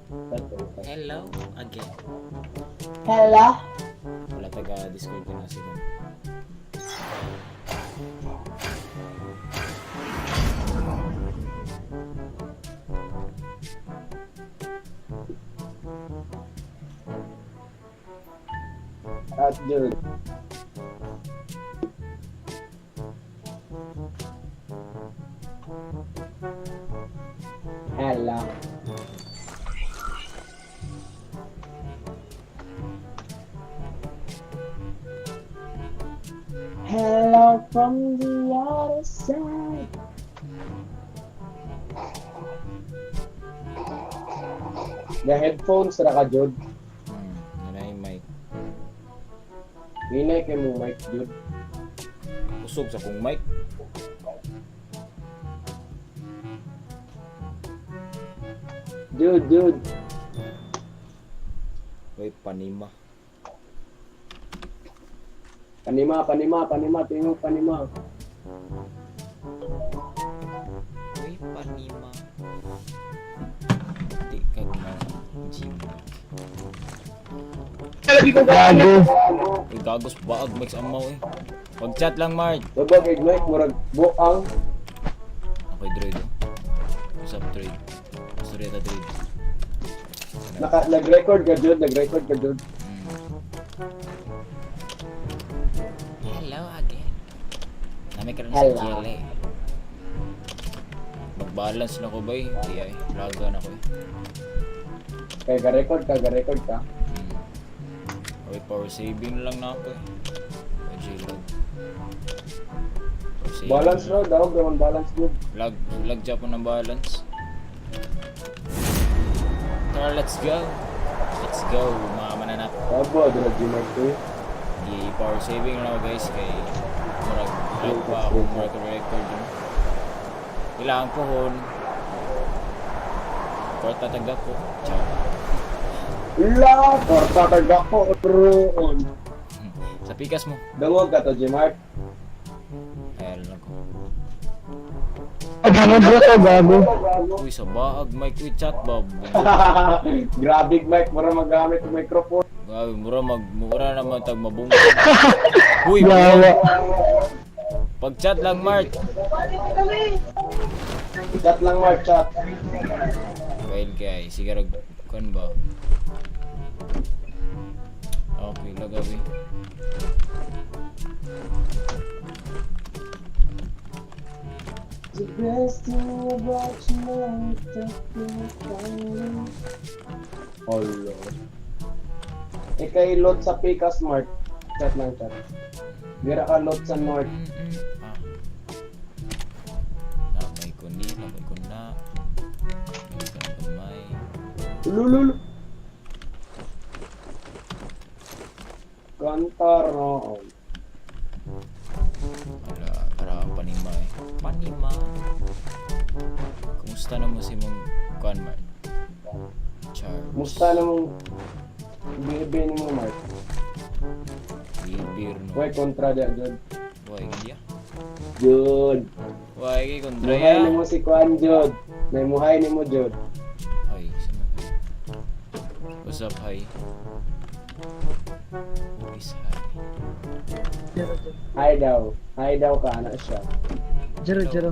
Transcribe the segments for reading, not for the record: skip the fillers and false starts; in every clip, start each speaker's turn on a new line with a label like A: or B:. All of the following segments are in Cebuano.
A: Hello again.
B: Hello?
A: Wala taga Discord ko na siguro.
B: At Jude. Hello. Hello from the other side. The headphones ra ka, Jude.
A: Yun na yung mic.
B: Hinay kay mo mic, Jude.
A: Usog sa kong mic.
B: Jude, Jude.
A: Uy, panima.
B: Panima, panima, panima, tingog panima.
A: Uy, panima. Di kag na gym.
C: Gago.
A: Uy, gagos baag mic sa amaw eh. Pag-chat lang, Mart.
B: Baba kay mic murag buang.
A: Okay, droid. Oh. What's up, droid? Sorry, ata, droid.
B: Naka nag-record ka, Jude, nag-record ka, Jude.
A: Hello again. Nami ka rin sa
B: Hello.
A: GLA. Mag-balance na ko ba eh? Di ay. Laga na ko eh.
B: Kay ga-record ka, ga-record ka.
A: Okay, power saving lang na ako eh. O G-lag. Power saving.
B: Balance no, daw naman balance good.
A: Lag, lag Japan ng balance. Tara, let's go. Let's go, mga mananap.
B: Tabo dira G-Mark ko.
A: Di power saving lang ako guys kay murag lag pa ako murag record yun. Kailangan ko hon. Korta taga ko. Ciao.
B: La, korta ka ko roon.
A: Sa pikas mo.
B: Dangog ka to, G-Mark.
A: Ay, alam ko.
C: Gago bro to, gago.
A: Uy, sa baag, mic, uy, chat ba?
B: Grabe mic, mura magamit ang microphone.
A: Grabe, mura mag, mura naman tag mabungkod. Uy,
C: Yawa.
A: Pag-chat lang, Mart.
B: Chat lang, Mark, chat.
A: Well, kay, sigarag, kan ba? Okay, lagabi.
B: The best thing about you is that you Olo. Eh kay lot sa Pikas, Mark. Chat lang, chat. Dira ka lot sa North.
A: Ah. Namay ko ni, namay ko na. Namay ko na gamay.
B: Lulul. Kantar noon.
A: Wala, para ang panima eh. Panima. Kumusta na mo si mong kuan, Mart? Charles.
B: Musta na mong binibi ni mo, Mark?
A: Bibir no.
B: Way kontra dia, Jod.
A: Why, gidya?
B: Jod.
A: Why, kay kontra
B: Muhay
A: ya?
B: ni mo si Kwan, Jod. May muhay ni mo, Jod.
A: Ay, sino ba? What's up, hi? Who is hi?
B: Hi daw. Hi daw ka, anak siya.
D: Jero, Jero.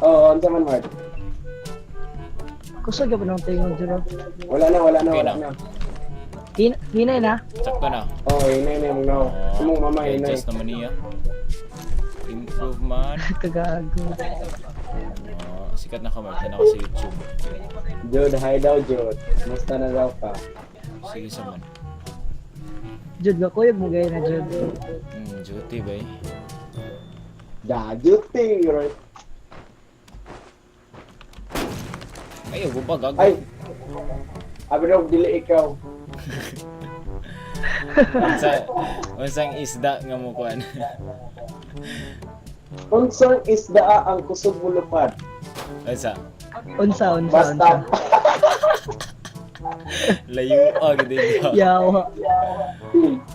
B: Oo, oh, unsa man, Mark?
D: Kusog ka pa ng tingog, Jero.
B: Wala na, wala na,
A: Okay
B: wala
A: na.
B: na.
D: Hinay na.
A: Sakto na.
B: Oo, oh, hinay na yung now. Sumong mama, hinay.
A: Adjust naman niya. Improve man.
D: Kagago.
A: Oh, sikat na ka, Mark. Yan ako sa YouTube.
B: Jod, hi daw, Jod. Musta na daw ka?
A: Sige sa man.
D: Jud, gakuyog mo gaya na, Jud.
A: Duty ba eh?
B: Da, duty, right?
A: Ay, huwag ba gago?
B: Ay! Abi daw, dili ikaw.
A: Unsa, unsang isda nga mo kuan?
B: Unsang isda ang kusog mulupad?
A: Unsa?
D: Unsa, unsa,
B: Basta.
D: unsa.
A: Layo ah, gid ba?
D: Yawa.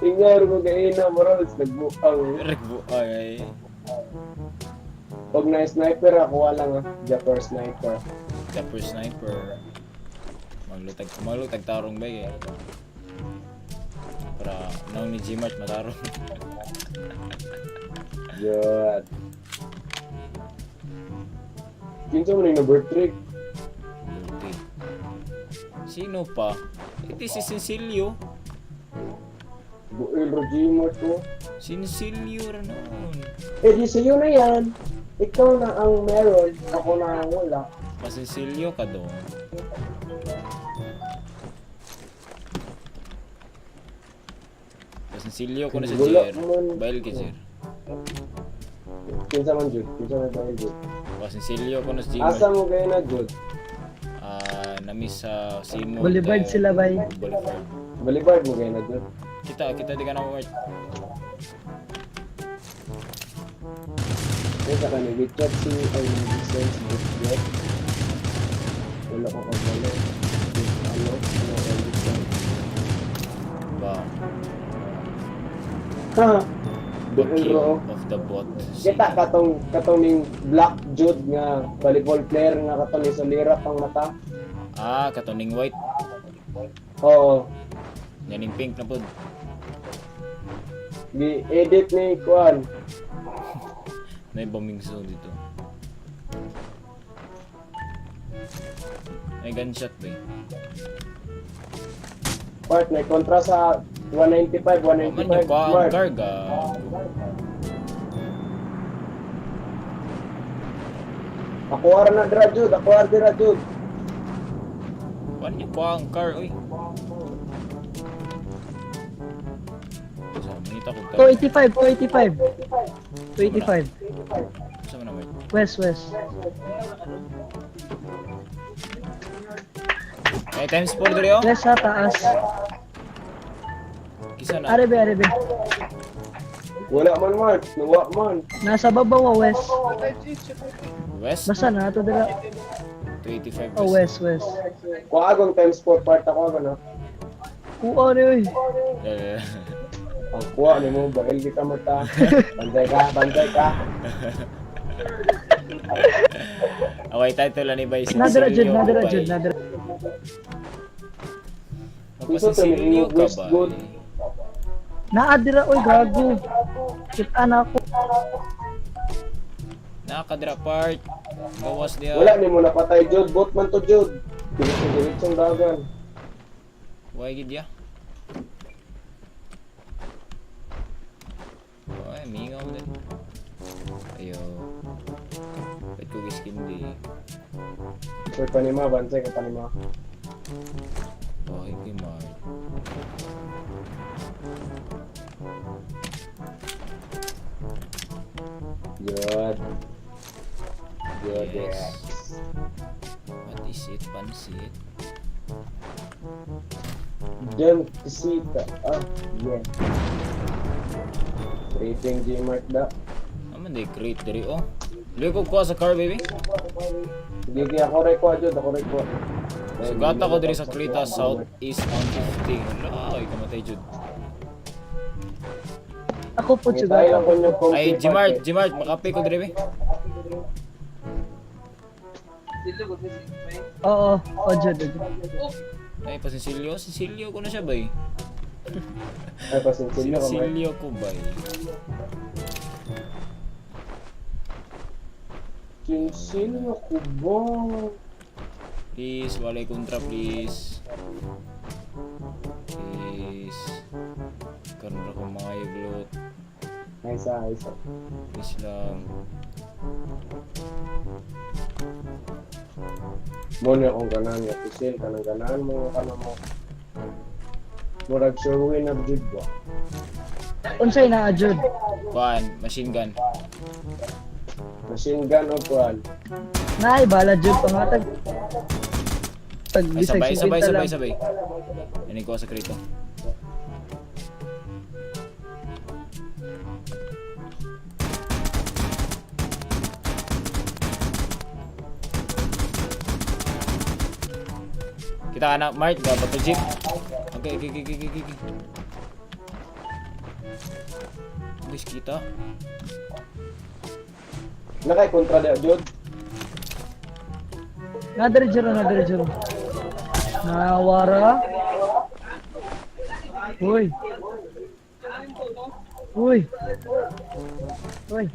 B: Ingar mo kaina, moral, nagbuang.
A: Ragbo ay.
B: Pag na sniper ako, wala nga. Japper sniper.
A: Dapper sniper. Maglutag, maglutag tarong ba eh. Para nang ni Gmart matarong.
B: Jud. Kinsa man yung na-birth trick?
A: Buti. Sino pa? Iti si Sincilio.
B: Buil ro Gmart ko.
A: Sincilio ra noon.
B: Eh di sa'yo na yan. Ikaw na ang meron, ako na ang wala.
A: Pasinsilyo ka doon. Pasinsilyo ko na si
B: Wala
A: Jer.
B: man.
A: Bail kay Jer.
B: Kinsa man jud, kinsa man tayo jud.
A: Pasinsilyo ko na si Gmart.
B: Asa mo kayo na jud?
A: Ah, na-miss sa Simon.
D: Boulevard sila, bay.
A: Boulevard.
B: Balibard mo kayo na jud.
A: Kita, kita di ka na Mart.
B: Kinsa ka ni chat si ay nag-send si Jet. Wala ko kabalo. Ano? Ano ang send?
A: Ba,
B: Ha.
A: the
B: Buil
A: king
B: ro.
A: of the bot.
B: Kita katong katong ning Black Jude nga volleyball player nga katong ni Solira pang mata.
A: Ah, katoning white.
B: Oo.
A: Yaning pink na pod.
B: Gi-edit ni Kuan.
A: May bombing zone dito. May gunshot ba eh?
B: Part may kontra sa 195,
A: Oh, man,
B: 195
A: yung pa ang
B: Mark.
A: car, gago.
B: Ako ara na dira jud, ako ara dira jud.
A: Paano niyo pa ang car, uy? Sa mangita ko
D: 285, 285. 285.
A: Sa man naman.
D: West, west.
A: Ay, times 4 diri oh.
D: West sa taas.
A: Kisa na.
D: Arebe, arebe.
B: Wala man Mark, nawa man.
D: Nasa babaw, ah, west.
A: West
D: Basta na, ito dira.
A: 285
D: Oh,
A: west.
D: west, west.
B: Kuha agong times 4 part ako ako na.
D: Kuha ni, oy.
A: Eh,
B: Ang kuha ni mo baril kita mata. Bantay ka, bantay ka.
A: Okay, title ani ba
D: Nadara jud, nadara jud, nadara.
A: Magpasinsilyo ka
B: West
A: ba?
B: Good.
D: Naa dira, oy, gago. Kita na ako.
A: Nakadra part. Gawas diya.
B: Wala ni mo napatay jud, bot man to jud. Diretso diretsong dagan.
A: Why gid ya? Ay, mingaw din. Ayo. Ba't ko giskin di?
B: Sir panima, bantay ka panima.
A: Okay, kay Mark.
B: Jud. Jud.
A: Yes.
B: Yes.
A: What is it? Pansit?
B: Dem kisita. Ah, yeah. Rating G Mark da.
A: Aman di crate diri oh. Luyo ko kuha sa car baby.
B: Sige, sige, ako rin kuha jud, ako rin kuha.
A: Sugata ko diri sa Creta South East 150. Wala, ay kamatay jud.
D: Ako po,
B: Tayo lang
D: suga.
B: kung yung
A: Ay, Gmart, Gmart, makape ko diri be.
D: Oo, oh, jud, jud.
A: Ay, pasinsilyo, sinsilyo ko na siya bay.
B: Ay, pasinsilyo ka, Mark.
A: Sinsilyo ko bay.
B: Sinsilyo ko ba?
A: Please, walay kontra please. Please. Karon ra ko mga iglot.
B: Nice, ah, nice.
A: Please lang.
B: Mo niya akong ganahan nga pisil, kanang ganahan mo, kanang mo. Murag sure win na jud ba?
D: Unsay naa, jud?
A: Kuan, machine gun.
B: Machine gun o kuan.
D: Naay bala jud pangatag. Tag
A: Ay,
D: bisag
A: sabay, sabay,
D: 50
A: sabay,
D: lang.
A: sabay. Yan ko sa krito. Kita ka na, Mark, dapat to jeep. Okay. Guys, kita.
B: Nakay kontra da jud.
D: Nadara jud, nadara jud. Nawara. Uy. Uy. Uy.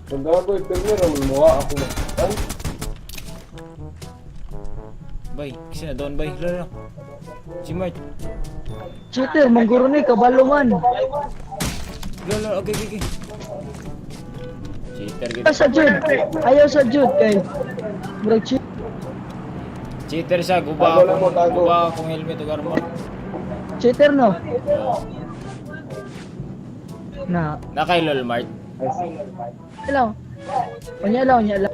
B: Kung gago, pirmi ra man muha ako. Ay,
A: Bay, kasi na doon bay. Lala. Gmart.
D: Cheater, mangguro ni kabalo man.
A: Lala, okay, okay, okay. Cheater gid.
D: Ayaw sa Jude. Ayaw sa Jude kay murag cheat.
A: Cheater siya, guba
B: Tago lang mo,
A: akong,
B: tago.
A: guba akong helmet ug armor.
D: Cheater no.
A: Oh.
D: Na.
A: Na kay Lol Mart.
D: Hello. Unya lang, unya lang.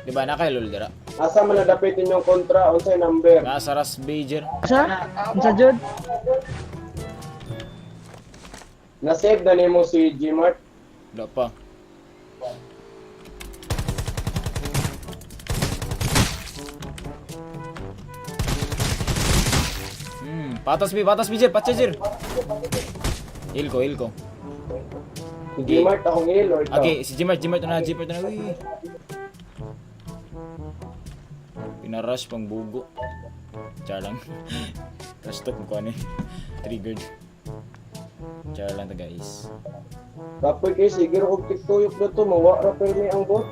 A: Di ba na kay Lol dira?
B: Asa man nadapit inyong kontra unsay number?
A: Nasa Ras Bajer.
D: Sa? Unsa Jude?
B: Na-save na nimo si Gmart.
A: Wala pa. Patas bi, Jer, patsa Jer. Heal ko, heal ko.
B: Si Gmart akong il or ikaw?
A: Okay, si Gmart, Gmart na, Gmart na. Uy. Pinarush pang bugo. Char lang. Rush talk ko ano eh. Triggered. Char lang to guys.
B: Kapoy kay sige ra kog tiktuyok na to, mawa ra pirmi ang bot.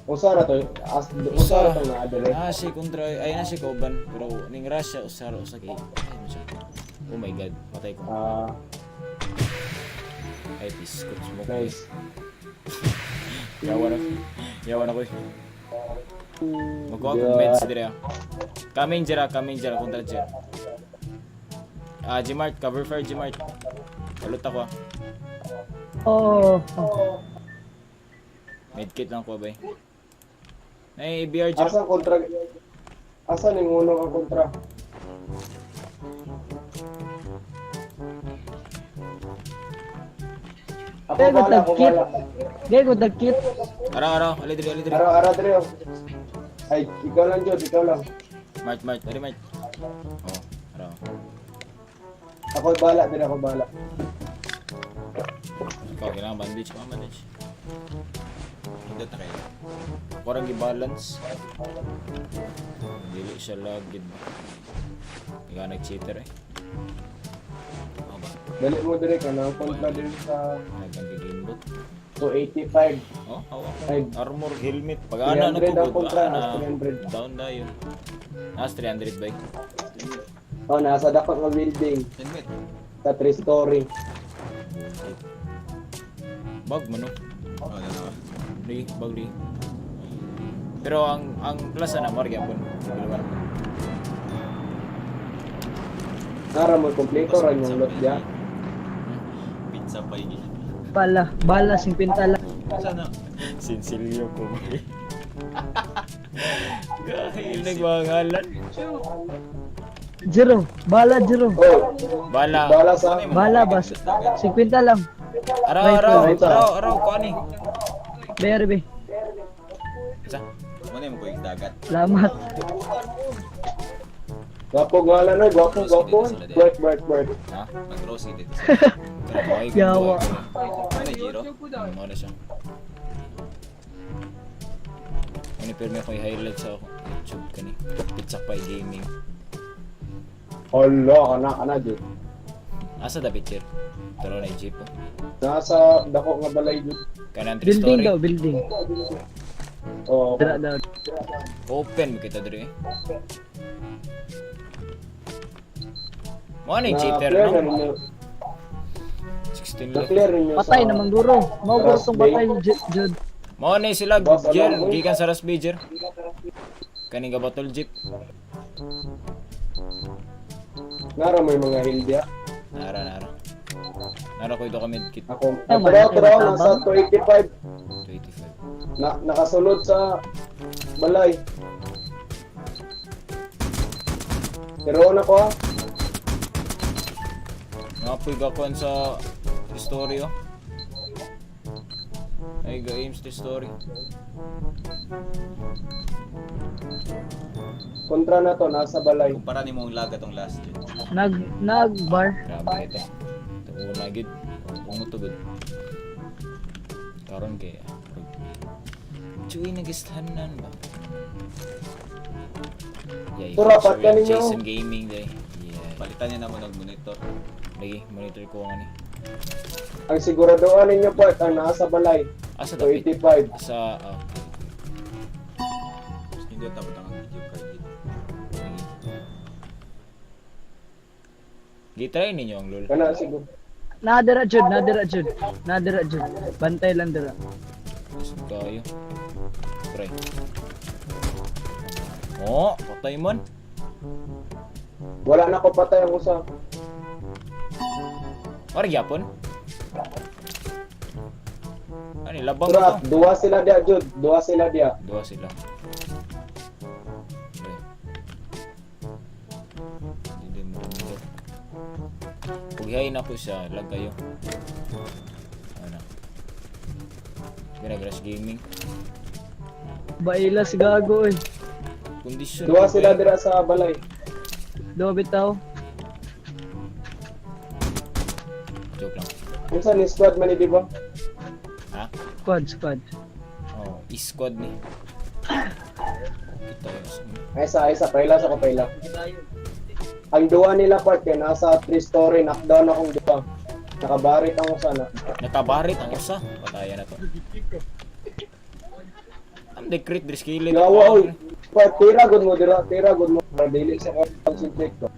B: Usa ra to, as usa ra to na adere.
A: Ah, si kontra ay na si Koban pero ning Russia usa ra usa kay. Ay, ano siya? Oh my god, patay ko.
B: Ah,
A: Ay, biscuit smoke.
B: nice.
A: Yawan ako. Yawan ako eh. Magkuha kong meds dire ah. Coming jera, coming jera kontra jera. Ah, Gmart, cover fire Gmart. Balot ako ah.
D: Oo.
A: Medkit lang ko bay. Nay ABR jera.
B: Asa ang kontra? Asa ning unong ang kontra? Ako
D: Gay ko
B: bala, ako
D: tagkit.
B: bala.
D: Gay ko tagkit.
A: Ara ara, ali diri ali diri.
B: Ara ara dire. Oh. Ay, ikaw lang Jod, ikaw lang.
A: Mart Mart, ali Mart. Oh, ara.
B: Ako bala, dire ako bala.
A: Ikaw kailangan bandage, pa bandage.
C: Hindot na kayo.
A: Parang gi-balance. Dili siya lag gid ba. Ikaw nag-cheater eh.
C: Ako ba?
B: Dali mo dire ka na ang kontra dire sa
A: Nagagigame bot.
B: 285.
A: Oh, hawak ko.
B: Ay,
A: Armor, helmet. Pag ana
B: 300 ang
A: nagugod,
B: kontra,
A: ana.
B: nas 300.
A: Down na yun. Nas 300 ba?
B: Oh, nasa dapat nga building
C: Helmet.
B: sa 3 story.
A: Bag man no.
C: Oh, dalawa.
A: Ri, bag ri. Pero ang plaza na mo gyapon. Biluan.
B: Nara mo kompleto ra yung lot dia.
C: Pizza pie gid.
D: Bala, bala sing pintala.
C: Sana.
A: Sinsilyo ko ba? Gahil nagmangalan.
D: Zero. Bala zero.
B: Oh,
A: Bala.
B: bala sa
D: Bala bas. 50 lang.
A: Araw, araw, araw, araw, ko ani.
D: Bayar be.
A: Isa.
C: Muna mo ko yung dagat.
D: Salamat.
B: Gwapo ngala na, gwapo gwapo. Bert Bert Bert.
A: Ha?
C: Mag-rosy dito sila.
A: Kaya
D: Yawa.
C: Ano Jiro?
A: Ano na siya. Ano pero may ko i-highlight sa ako. YouTube kani. Pizza Pie Gaming.
B: Hala, kana kana jud.
A: Asa da picture? Turo na jeep oh.
B: Nasa dako nga balay jud.
A: Kanang three
D: Building
A: story.
D: daw, building.
B: Oh,
D: Dira daw.
A: Open mo kita diri eh. Mo ni cheater
B: na-clear na
A: no?
B: ninyo.
A: 16 left.
B: Na-clear ninyo
D: Patay
B: sa
D: naman guro. Mao guro tong patay Jude.
A: Mo ni sila
B: Boss,
A: Jer,
B: alam mo.
A: gikan sa Rasby Jer. Kaning ga battle jeep.
B: Nara mo yung mga hildia.
A: Nara nara. Nara ko ito kami kit
B: Ako.
D: Tama,
B: Pero pero
D: tama.
B: nasa 285
A: 285.
B: na nakasulod sa balay. Pero na ko ah.
A: Nga po'y gakuan sa story oh. Ay, ga-aims the story.
B: Kontra na to, nasa balay.
C: Kumpara nimo ang lag atong last yun.
D: Nag nag bar.
A: Grabe ito. Ito una gid. Ungot to gud. Karon kay Chuy nagistanan ba? Yeah,
B: Tura, pat ka
A: featuring
B: ninyo.
A: Jason Gaming day. Yeah.
C: Palitan niya namo ng monitor.
A: Lagi monitor ko ang ani.
B: Ang siguraduhan ninyo part, ang nasa balay.
A: Asa dapit?
B: 285.
A: Sa ah,
C: Tapos hindi tapos ang video card dito.
A: lagi. Gitry ninyo ang LOL.
B: Kana siguro.
D: Nadira jud, nadira jud. Nadira jud. Bantay lang dira.
A: Gusto kayo. Try. Oh, patay man.
B: Wala na ko patay ang usa.
A: Ora gyapon. Ani labang
B: Tura,
A: ko.
B: duwa sila dia, Jud. Duwa sila dia.
A: Dua sila. Okay. Hindi mo rin. Pughihain ako siya, lag kayo. Ano? Ginagrash Gaming.
D: Bailas gago eh.
A: Kondisyon.
B: Duwa
A: ko,
B: sila
A: eh.
B: dira sa balay.
D: Duwa bitaw.
A: Joke lang.
B: Unsa ni squad man ni di ba?
A: Ha?
D: Squad, squad.
A: Oh, squad ni. Kita yun.
B: Ay sa ay sa paila sa kapaila. Ang duwa nila part kay nasa 3 story knockdown akong duwa. Nakabarit ang usa na.
A: Nakabarit ang usa. Patayan na to. Ang decrete dris kilid.
B: Yawa oy. Part tira gud mo dira, tira gud mo para dili sa concentrate ko.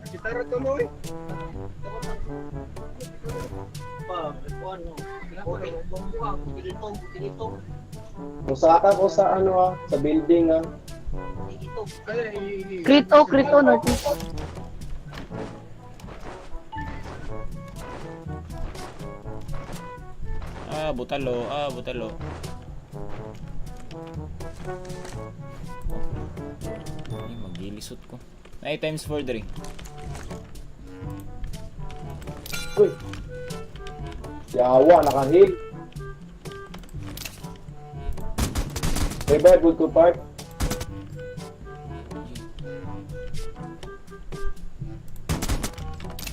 B: Musaka ko sa ano ah, sa building ah.
D: Crit o, crit o, north.
A: Ah, butalo. Ah, butalo. Oh. Ay, magilisot ko. Ay, times 4 diri.
B: Uy. Yawa, naka-heal. Revive good ko part.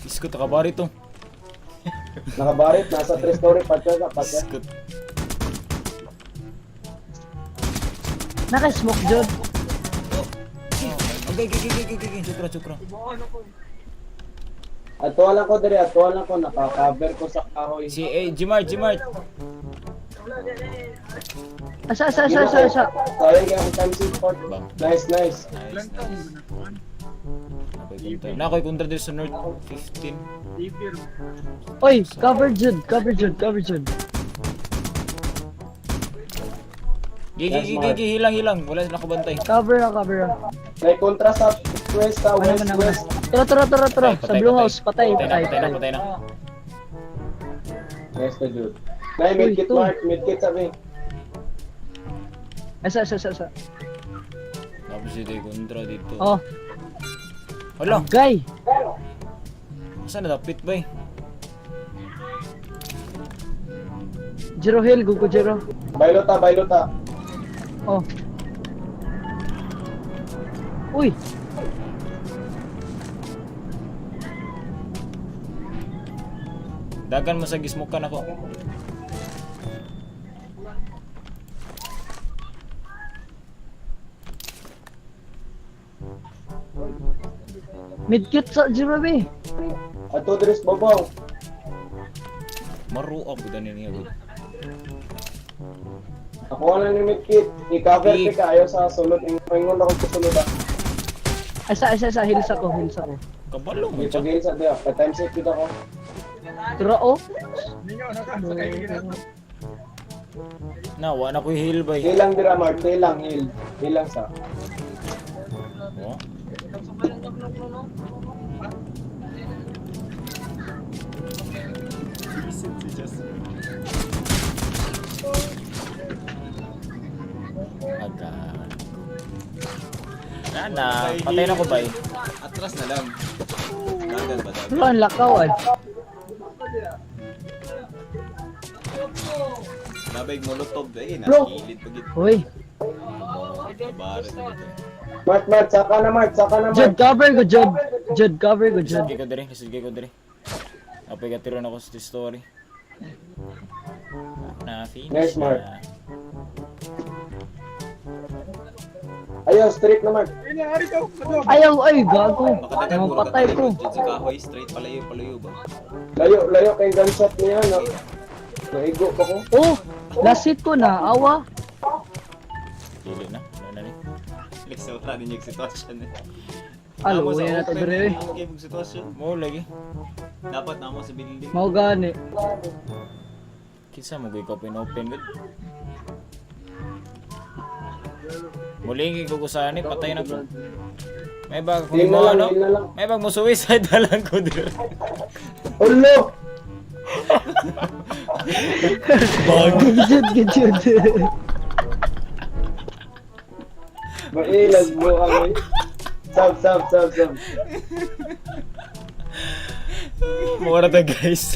A: Iskot nakabarit to.
B: Nakabarit, nasa 3 story part ka, part ka.
A: Iskot.
D: Naka-smoke jud.
A: Okay, okay, okay, okay, okay. Chukra, chukra.
B: Ato lang ko diri, ato lang ko naka-cover ko sa kahoy.
A: Si, eh, Jimart, Jimart.
D: Asa, asa, asa, asa, asa.
B: Sayang kaya akong time save part.
A: Bang.
B: Nice, nice.
A: Nice, nice. Ako'y kontra. Na, ako'y kontra dito sa North 15.
D: Oy, cover jud, cover jud, cover jud.
A: Gigi, gigi, gigi, hilang, hilang. Wala sila kabantay.
D: Cover na, cover na.
B: May kontra sa west, sa
D: Wala
B: west,
D: man, wala.
B: west.
D: Tara, tara, tara, tara.
A: Patay,
D: Sa Blue
A: patay.
D: House, patay,
A: Patay na,
D: patay,
A: patay na,
D: patay.
A: patay na.
B: Nice na dude. Nay, medkit
D: Uy, to.
B: Mark, medkit sabi.
D: Asa, asa, asa, asa.
A: Tapos dito yung kontra dito.
D: Oh,
A: Hala,
D: guy.
A: saan na dapit ba eh?
D: Jero Hill, Gugu Jero.
B: Baylo ta, baylo ta.
D: Oh. Uy,
A: Dagan mo sa gismukan ako.
D: midkit sa Jero B.
B: Ato diri sa babaw.
A: Maruok ko dani niya gud.
B: Ako na ni medkit. I-cover
A: I-
B: ti kayo sa sulod. Ingon ako sa sulod ah.
D: Asa, asa, asa, hills ako, hills ako.
A: Kabalo mo siya.
B: Ipag-heal sa diya. Pa time save kita ko.
D: Tara, oh.
A: Na, wa na ko'y heal bay.
B: Heal lang dira Mark, heal lang, heal. Heal lang sa.
A: Oh. Aga. Nana, patay na ko bay.
C: Atras na lang. Dagan ba dagan?
D: Pero ang lakaw, ah.
C: Dapat Nabay molotov eh,
B: Bro.
C: nasa gilid pa gid.
D: Hoy.
C: Barat na dito.
B: Mart, Mart, saka na, Mart, saka na,
D: Jud
B: Mart.
D: cover ko Jud. Jud cover ko Jud.
A: Lisod kay ko diri, lisod kay ko diri. Apay katiron ako sa story. Na finish
B: Nice, Mark.
A: na.
B: Ayaw, straight na, Mart.
D: Ayaw ay gago.
C: Makadagan mo
D: Mapatay ko.
C: Jud sa kahoy straight palayo palayo ba.
B: Layo, layo kay gunshot niya. Na, naigo pa ko.
D: Oh, last hit ko na awa.
A: Dili na. Wala na ni.
C: Lex wala din yung sitwasyon eh.
D: Alo,
C: Namo sa
D: uwi na to
C: open,
D: dire. Eh.
C: ang game sitwasyon.
A: Mo lagi.
C: Dapat namo sa building.
D: Mao gani.
A: Kinsa mo ko open open gud. Mulingi ko kusani patay na ko. May bag kung
B: Heal na
A: mo
B: lang,
A: ano?
B: heal na lang.
A: May bag mo suicide na lang ko diri.
B: Ulo!
A: Bag.
D: Jud Jud.
B: Mailag mo kami. Sab, sab, sab, sab.
A: Mura ta, guys.